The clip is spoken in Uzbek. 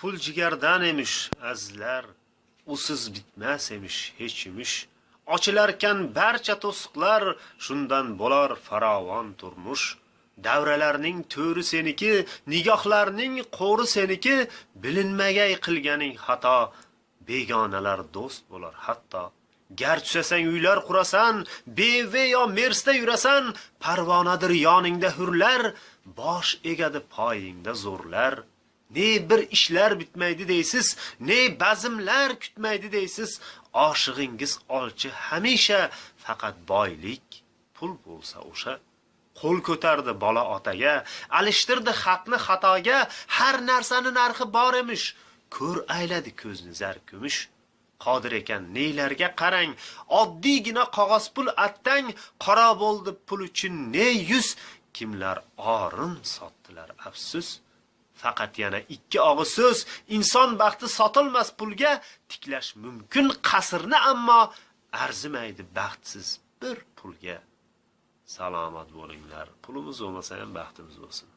Pul jigardan emish, azizlar, usiz bitmas emish hech emish. Ochilarkan barcha to'siqlar, shundan bo'lar farovon turmush. Davralarning to'ri seniki, nigohlarning qo'ri seniki, bilinmagay qilganing xato, begonalar do'st bo'lar hatto. Gar tusasang uylar qurasan, BMW yo Mersda yurasan, parvonadir yoningda hurlar, bosh egadi poyingda zo'rlar. Ne bir ishlar bitmaydi deysiz, ne bazmlar kutmaydi deysiz, oshig'ingiz olchi hamisha, faqat boylik, pul bo'lsa o'sha. Qo'l ko'tardi bola otaga, alishtirdi haqni xatoga, har narsani narxi bor emish, ko'r ayladi ko'zni zar kumush. Qodir ekan nelarga qarang, oddiygina qog'oz pul attang, qora bo'ldi pul uchun ne yuz, kimlar orin sotdilar afsus. Faqat yana ikki og'iz so'z, inson baxti sotilmas pulga, tiklash mumkin qasrni ammo arzimaydi baxtsiz bir pulga. Salomat bo'linglar. Pulimiz bo'lmasa ham baxtimiz bo'lsin.